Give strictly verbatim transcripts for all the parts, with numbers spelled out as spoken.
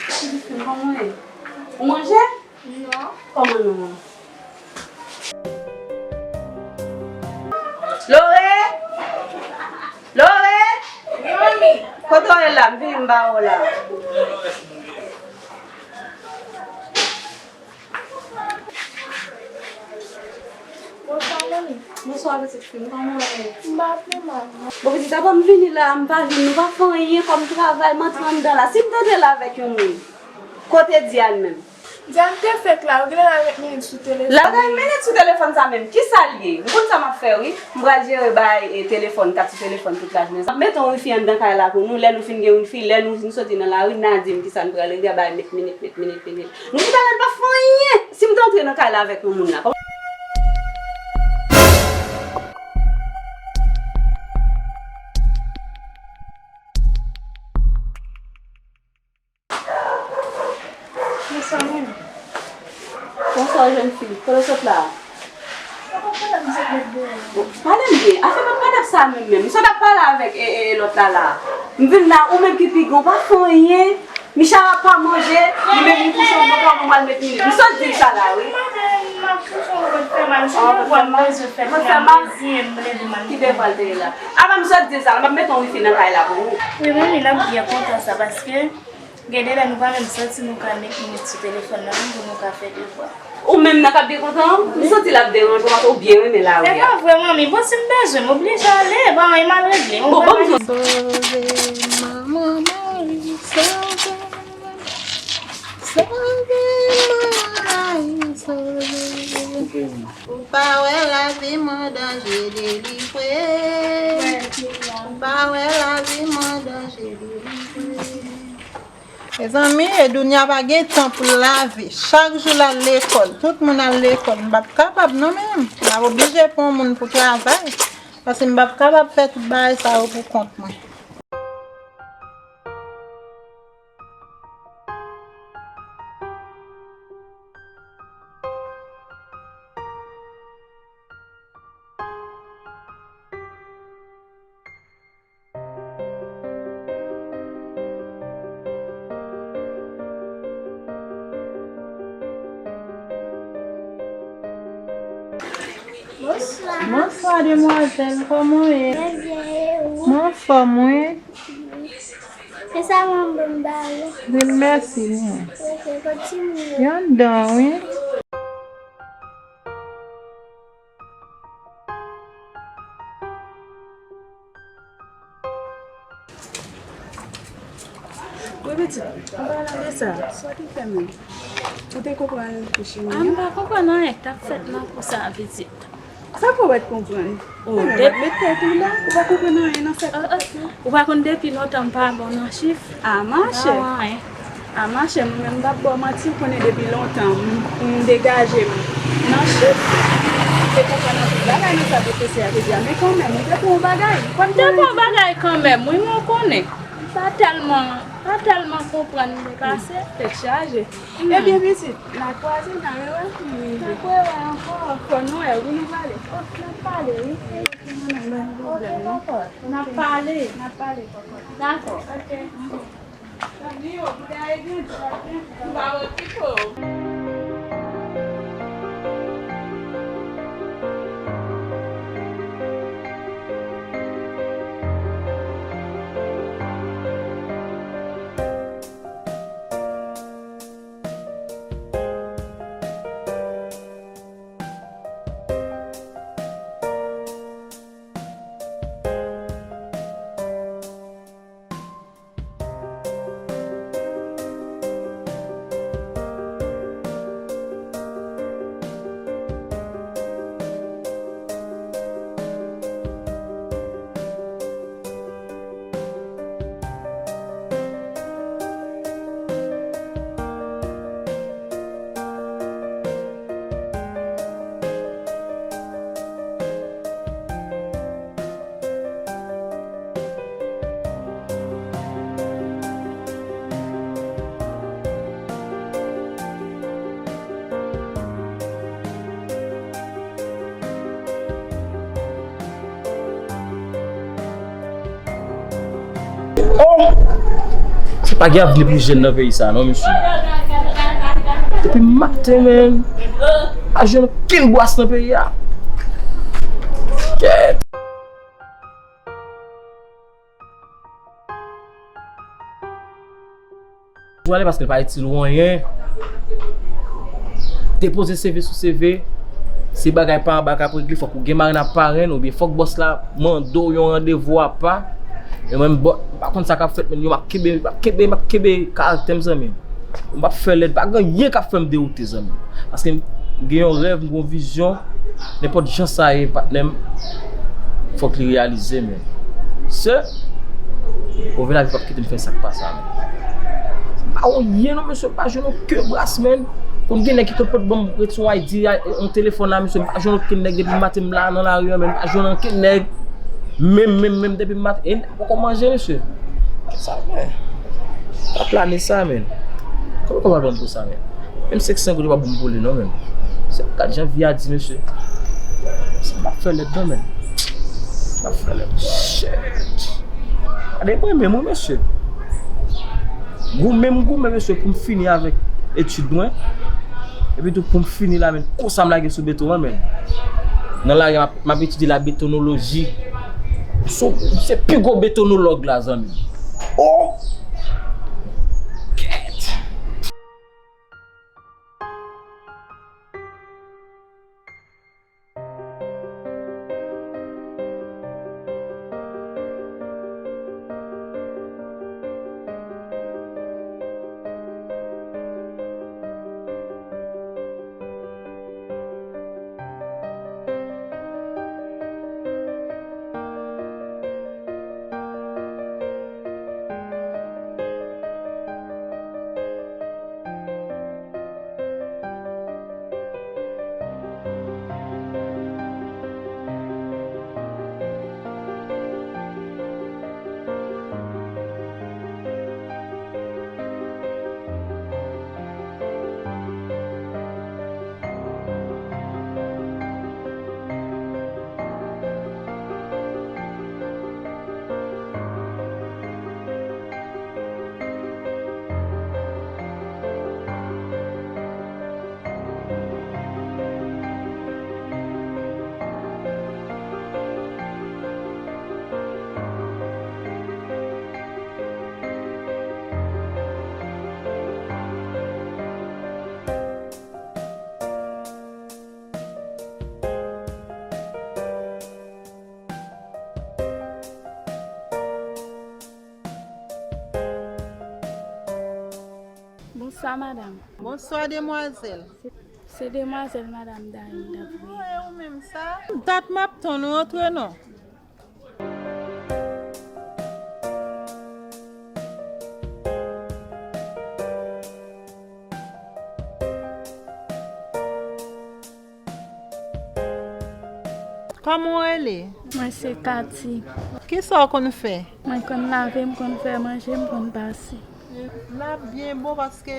Pitit fi m, kòman w ye? Ou manje? Non. Kòman non an? Lore! Lore! Wi, manmi. Kote w ye la? M vini, m ba w la. Bonswa, manmi. Bonswa, pitit fi m. Kòman w ye? M pa pi mal, non. Bon, pitit, avan m vini la, m pa jwenn nou pa fè anyen kòm travay, m antre anndan la. Si m t antre la avèk yon moun, kote Diane menm? Diane te fèk la, ou genlè la gen minit sou telefòn. La gen minit sou telefòn sa menm. Kisa l ye? M konn sa m ap fè, wi. M pral jere bay, e, telefòn, kat sou telefòn tout lajounen. M ap mete yon wifi anndan kay la pou nou. Lè nou fin gen wifi, lè nou, nou soti nan lari, n a di m kisa n pral regle, bay met minit, met minit, met minit. Nou tout alè n pa fè anyen. Si m t antre nan kay la avèk yon moun la, kòman? Bonswa, manmi. Bonswa, jèn fi. Kote w sot la a? Bon, pale m byen. Afè pa t pale ap sa menm, menm. M sot ap pale avèk, e, e, e, lòt la, la. M vin la, ou menm ki pi gran, ou pa fè anyen. Michara pa manje, li menm li kouche, m poko al met minit. M sot di l sa la, wi. Mwen fè mal. Ki devwa l te ye la? Apa m sot di l sa la, m ap mete yon wifi nan kay la pou ou. Wi, manmi, l ap byen kontan sa, paske gen de lè nou pa menm santi nou ka met minit sou telefòn nan, menm pou nou ka fè devwa. Ou menm nan k ap byen kontan an? M santi l ap deranje w, paske ou byen renmen lari a. Se pa vre, manmi. Bon, si m bezwen, m oblije ale. Bon, anyen mal regle. Bon, bon, m sot. Sove m, manman Mari, sove m. Sove m, manman Mari, sove m. Ou pa wè lavi m an danje, delivre. Ou pa wè lavi m an danje, delivre. Mezanmi, Edounia pa gen tan pou l lave. Chak jou l al lekòl. Tout moun al lekòl. M p ap kapab non menm. M ap oblije pran yon moun pou travay. Paske m p ap kapab fè tout bagay sa yo pou kont mwen. Bonswa. Bonswa, demwazèl. Kòman w ye? Trè byen, e ou? Mwen anfòm, wi. E sa manman m ba ou? Wi, mèsi, wi. Ok, kontinye. Yo anndan, wi. Wi, pitit, an palan de sa, sa w te fè menm? Ou te konprann kou chimè a? A, m pa konprann anyen k t ap fèt nan kou sa a, pitit. Sa fè w pa t konprann? O, depi met tèt ou la, ou pa konprann anyen nan sa k ap fèt la. Ou pa konn depi lontan m pa bon nan chif. A, machè. M pa wè anyen. A, machè, mwen menm m p ap ba w manti, ou konnen depi lontan m, m degaje m nan chif. M te konprann anpil bagay nan sa pwofesè a te di a, men kanmenm, ou te pran yon bagay. Ou pa t... M te pran yon bagay kanmenm, wi, men w konnen. M pa tèlman, pa tèlman konprann m te pase. Tèt chaje. Ebyen, pitit, n a kwaze, n a rewè. N a rewè ankò. Fò nou wè, wi, nou pale. O, n ap pale, wi. Ok, dakò. N ap pale. N ap pale, kòkòt. Dakò. Ok. Sa di yo, bouda e gen djòb, men m pa wè pito. Pa gen avni pou jèn nan peyi sa non, mesye. Depi maten, menm, pa jwenn okenn bras nan peyi a. Kèt. Ou ale paske l pa itil ou anyen. Depoze C V sou C V. Se bagay pa anba k ap regle, fòk ou gen marenn ak parenn, oubyen fòk bòs la mande w yon randevou apa. E mwen, m pa konn sa k ap fèt, men yo m ap kenbe, m ap kenbe, m ap kenbe karaktè m, zanmi. M p ap fè lèd, pa gen anyen k ap fè m dewoute, zanmi. Paske m gen yon rèv, m gen yon vizyon. Nenpòt jan sa ye, patnè m, fòk li reyalize, men. Se, Ove Lavi p ap kite m fè sa k pa sa, men. M pa wè anyen non, mesye, m pa jwenn okenn bras, men. Konn gen nèg ki konn pot ban m ret sou I D, yon telefòn la, mesye, m pa jwenn okenn nèg depi maten m la nan lari an, men m pa jwenn okenn nèg. Menm, menm, menm depi maten, e m poko manje, mesye. Sa, men. Pa plane sa, men. Kòman, kòman ban m pou sa, men? Menm senk san goud yo pa ban m pou li, non, men. Se kat janvye a di, mesye. Se m pa fè lèd, non, men. M pa fè lèd. Shit. Gade mwen menm, wi, mesye. Goumen, m goumen, mesye, pou m fini avèk etid mwen. Epi tou, pou m fini la, men, konsa m lage sou beton an, men. Nan lari a, m ap, m ap etidye la betonoloji. So, se pi gwo betonolog la, zanmi. Oh! Kèt! Bonswa, madanm. Bonswa, demwazèl. Se, se demwazèl madanm Dany t ap voye. Mwen, ou menm sa? Dat m ap tann ou antre non. Kòman w rele? Mwen se Katy. Kisa w konn fè? Mwen konn lave, m konn fè manje, m konn pase. L ap byen bon paske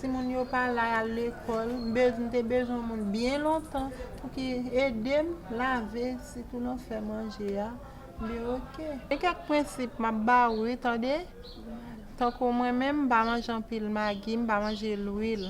timoun yo pa la, y al lekòl. M bez-, m te bezwen yon moun byen lontan pou ki ede m lave, sitou nan fè manje a. M di, oke. Gen kèk prensip m ap ba w, wi, tande? Tankou mwen menm, m pa manje anpil magi, m pa manje lwil.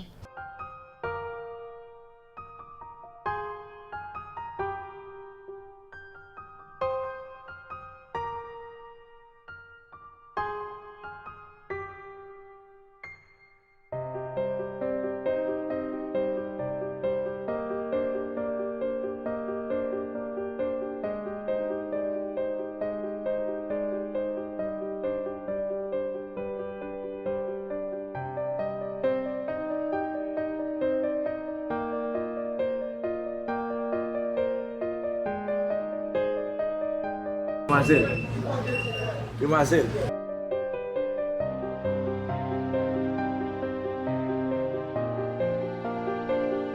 Demwazèl. Demwazèl.